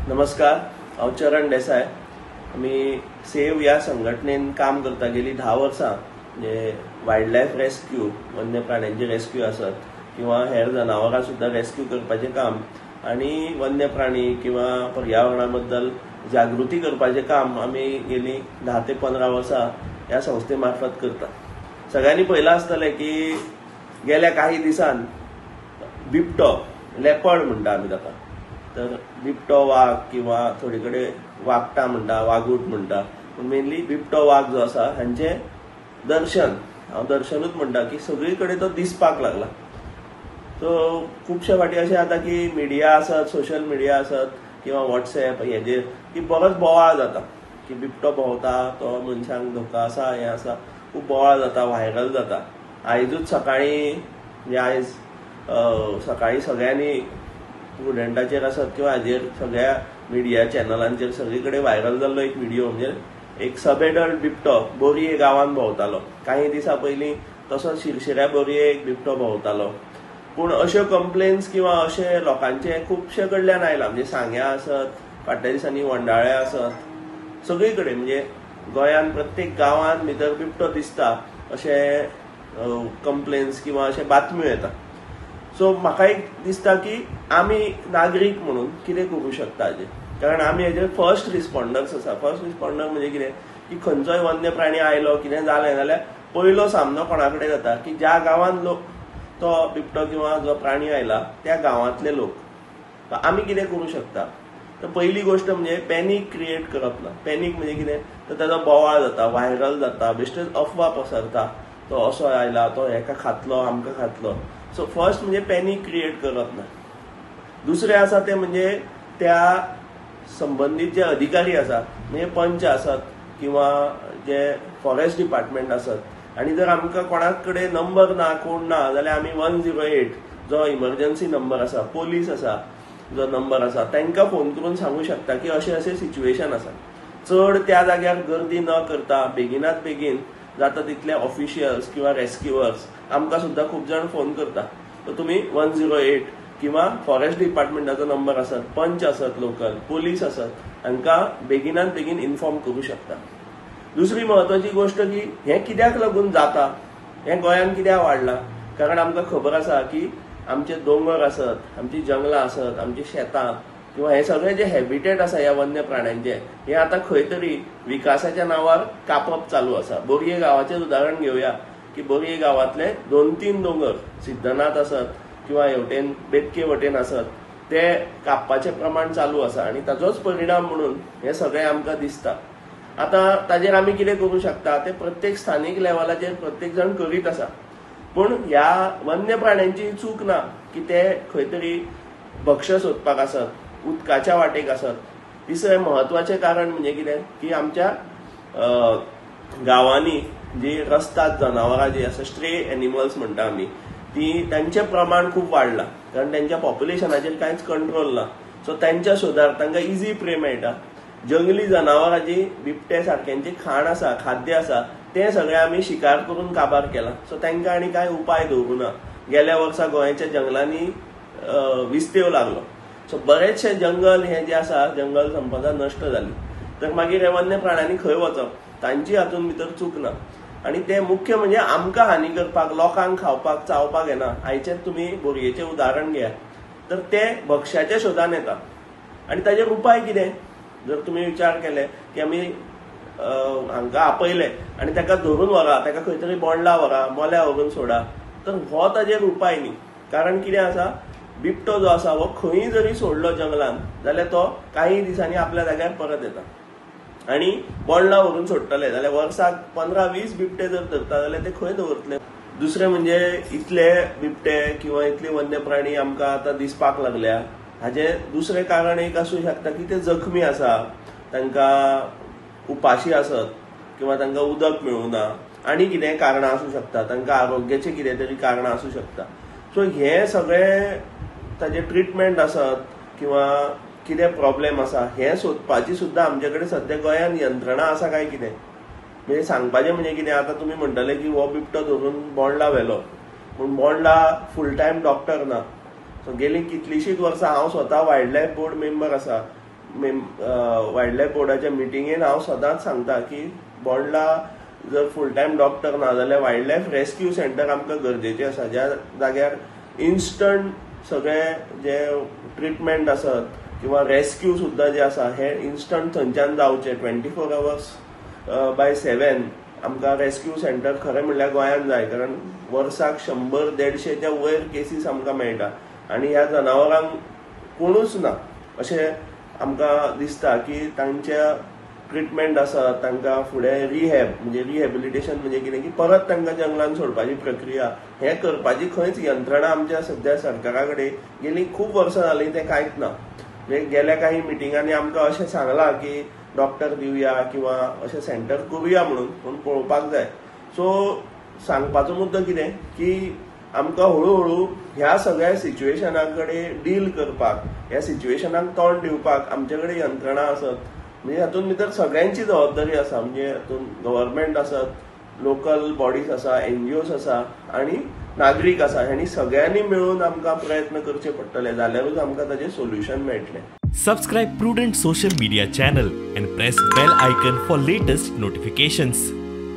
नमस्कार, हांव चरण देसाय. आमी सेव ह्या संघटनेन काम करता गेली 10 वर्सां. म्हणजे वायल्ड लायफ रेस्क्यू, वन्य प्राण्यांची रेस्क्यू आसत किंवा हेर जनावरां सुद्दां रेस्क्यू करपाचें काम आनी वन्य प्राणी किंवा पर्यावरणा बद्दल जागृती करपाचें काम आमी गेली 10 ते 15 वर्सां ह्या संस्थे मार्फत करता. सगळ्यांनी पळयलां आसतलें की गेल्या काही दिसान बिबटो, लेपर्ड म्हणटा आमी ताका, तर बिबटो वाग किंवा थोडे कडेन वागटा म्हणटा, वागूट म्हणटा, पूण मेनली बिबटो वाग जो आसा हांचें दर्शन, हांव दर्शनूच म्हणटा की सगळी कडेन तो दिसपाक लागला. सो खुबशे फावटी अशें जाता की मिडिया आसत, सोशल मिडिया आसत किंवा वॉट्सएप हेजेर की बरोच बोवाळ जाता की बिबटो भोंवता, तो मनशांक धोका आसा, हें आसा, खूब बोवाळ जाता, व्हायरल जाता. आयजूच सकाळीं, म्हणजे आयज सकाळीं सगळ्यांनी प्रुडंटाचेर आसत किंवा हाजेर सगळ्या मिडिया चॅनलांचेर सगळी कडेन व्हायरल जाल्लो एक व्हिडिओ, म्हणजे एक सब एडल्ट बिबटो बोरये गांवांत भोंवतालो. काही दिसां पयलीं तसोच शिरशिऱ्या बोरये एक बिबटो भोंवतालो. पूण अश्यो कंप्लेन्स किंवा अशे लोकांचे खुबशे कडल्यान आयला, म्हणजे सांग्या आसत, फाटल्या दिसांनी वंडाळ्या आसत, सगळी कडेन म्हणजे गोंयांत प्रत्येक गांवांत भितर बिबटो दिसता अशे कंप्लेन्स किंवा अशे बातम्यो येता. सो म्हाका एक दिसता की आमी नागरीक म्हणून कितें करूं शकता हाजेर, कारण आमी हेजेर फर्स्ट रिस्पॉन्डर्स आसा. फर्स्ट रिस्पॉन्डर म्हणजे कितें की खंयचोय वन्य प्राणी आयलो, कितें जालें जाल्यार पयलो सामनो कोणा कडेन जाता की ज्या गांवांत लोक तो बिबटो किंवा जो प्राणी आयला त्या गांवांतले लोक. आमी कितें करूं शकता तर पयली गोश्ट म्हणजे पॅनीक क्रिएट करप ना. पॅनीक म्हणजे कितें तर ताजो बोवाळ जाता, व्हायरल जाता, बेश्टेच अफवा पसरता, तो असो आयला, तो हेका खातलो, आमकां खातलो. सो फर्स्ट म्हणजे पॅनीक क्रिएट करप ना. दुसरें आसा तें म्हणजे त्या संबंदीत जे अधिकारी आसा, म्हणजे पंच आसत किंवा जे फॉरेस्ट डिपार्टमेंट आसत, आनी जर आमकां कोणाक कडेन नंबर ना, कोण ना जाल्यार आमी 108 जो इमर्जन्सी नंबर आसा, पोलीस आसा जो नंबर आसा, तांकां फोन करून सांगू शकता की अशें अशें सिच्युएशन आसा. चड त्या जाग्यार गर्दी न करता बेगिनात बेगीन जाता तितले ऑफिशियल्स किंवा रेस्क्युअर्स आमकां सुद्दां खूब जाण फोन करता. तर तुमी 108 किंवा फॉरेस्ट डिपार्टमेंटाचो नंबर आसत, पंच आसत, लोकल पोलीस आसत, हांकां बेगिनात बेगीन इन्फॉर्म करूं शकता. दुसरी म्हत्वाची गोश्ट की हें कित्याक लागून जाता, हें गोंयांत कित्याक वाडलां, कारण आमकां खबर आसा की आमचे दोंगर आसत, आमची जंगलां आसत, आमची शेतां किंवा हे सगळे जे हॅबिटेट आसा ह्या वन्य प्राण्यांचे, हे आतां खंय तरी विकासाच्या नांवार कापप चालू आसा. बोरये गांवाचें उदाहरण घेवया की बोरये गांवांतले 2-3 दोंगर, सिद्धनाथ आसत किंवा हेवटेन बेतके वटेन आसत, ते कापपाचें प्रमाण चालू आसा आनी ताजोच परिणाम म्हणून हें सगळें आमकां दिसता. आतां ताजेर आमी कितें करूं शकता तें प्रत्येक स्थानीक लेवलाचेर प्रत्येक जाण करीत आसा. पूण ह्या वन्य प्राण्यांची चूक ना की ते खंय तरी भक्ष्य सोदपाक आसत, उदकाच्या वाटेक आसत. तिसरें म्हत्वाचें कारण म्हणजे कितें की आमच्या गांवांनी जी रस्तात जनावरां जी आसा, स्ट्रे एनिमल्स म्हणटा आमी, ती तांचें प्रमाण खूब वाडलां, कारण तांच्या पॉप्युलेशनाचेर कांयच कंट्रोल ना. सो तांच्या सोदार तांकां इजी प्रे मेळटा. जंगली जनावरां जी बिबटे सारक्यांची खाण आसा, खाद्य आसा, तें सगळें आमी शिकार करून काबार केलां. सो तांकां आनी कांय उपाय दवरूं ना. गेल्या वर्सा गोंयच्या जंगलांनी विस्तेव लागलो. सो बरेचशे जंगल हें जें आसा, जंगल संपदा नश्ट जाली. तर मागीर हे वन्य प्राण्यांनी खंय वचप, तांची हातूंत भितर चूक ना. आनी ते मुख्य म्हणजे आमकां हानी करपाक, लोकांक खावपाक चावपाक येना. आयचेच तुमी बोरयेचें उदाहरण घेया, तर ते भक्ष्याच्या शोधान येता. आनी ताजेर उपाय कितें जर तुमी विचार केले की आमी हांकां आपयले आनी ताका धरून व्हरा, ताका खंय तरी बोंडला व्हरा, मोल्या व्हरून सोडा, तर हो ताजेर उपाय न्ही. कारण कितें आसा, बिबटो जो आसा हो खंय जरी सोडलो जंगलान जाल्यार तो काही दिसांनी आपल्या जाग्यार परत येता. आनी बोंडला व्हरून सोडटले जाल्यार वर्साक 15-20 बिबटे जर धरता जाल्यार ते खंय दवरतले. दुसरें म्हणजे इतले बिबटे किंवा इतले वन्य प्राणी आमकां आतां दिसपाक लागल्या हाजें दुसरें कारण एक आसूं शकता की ते जखमी आसा, तांकां उपाशी आसत किंवा तांकां उदक मेळूं ना, आनी कितें कारणां आसूं शकता, तांकां आरोग्याचें कितें तरी कारणां आसूं शकता. सो हें सगळें ताजें ट्रिटमेंट आसत किंवा कितें प्रॉब्लेम आसा हें सोदपाची सुद्दां आमचे कडेन सद्या गोंयांत यंत्रणा आसा काय कितें. म्हणजे सांगपाचें म्हणजे कितें, आतां तुमी म्हणटले की हो बिबटो धरून बोंडला व्हेलो, पूण बोंडला फूल टायम डॉक्टर ना. सो गेली कितलींशींच वर्सां हांव स्वता वायल्ड लायफ बोर्ड मेंबर आसा. वायल्ड लायफ बोर्डाच्या मिटिंगेन हांव सदांच सांगता की बोंडला जर फूल टायम डॉक्टर ना जाल्यार वायल्ड लायफ रेस्क्यू सेंटर आमकां गरजेचें आसा, ज्या जाग्यार इन्स्टंट सगळे जे ट्रिटमेंट आसत किंवा रेस्क्यू सुद्दां जे आसा हे इन्स्टंट थंयच्यान जावचे. 24 आवर्स बाय 7 आमकां रेस्क्यू सेंटर खरें म्हणल्यार गोंयांत जाय, कारण वर्साक 100-150च्या वयर केसीस आमकां मेळटा आनी ह्या जनावरांक कोणूच ना अशें आमकां दिसता की तांच्या ट्रिटमेंट आसा, तांकां फुडें रिहॅब म्हणजे रिहॅबिलिटेशन म्हणजे कितें की परत तांकां जंगलान सोडपाची प्रक्रिया हें करपाची खंयच यंत्रणा आमच्या सद्या सरकारा कडेन गेली खूब वर्सां जालीं तें कांयच ना. म्हणजे गेल्या काही मिटिंगांनी आमकां अशें सांगलां की डॉक्टर दिवया किंवा अशें सेंटर करुया म्हणून, पूण पळोवपाक जाय. सो सांगपाचो मुद्दो कितें की आमकां हळूहळू ह्या सगळ्या सिच्युएशना कडेन डील करपाक, ह्या सिच्युएशनाक तोंड दिवपाक आमचे कडेन यंत्रणा आसत, म्हणजे हातूंत भितर सगळ्यांची जबाबदारी आसा. म्हणजे हातूंत गव्हर्मेंट आसत, लोकल बॉडीज आसा, एनजीओस आसा आनी नागरीक आसा, हांणी सगळ्यांनी मेळून आमकां प्रयत्न करचे पडटले, जाल्यारूच आमकां ताचें सोल्युशन मेळटलें. Subscribe Prudent social media channel and press bell icon for latest notifications.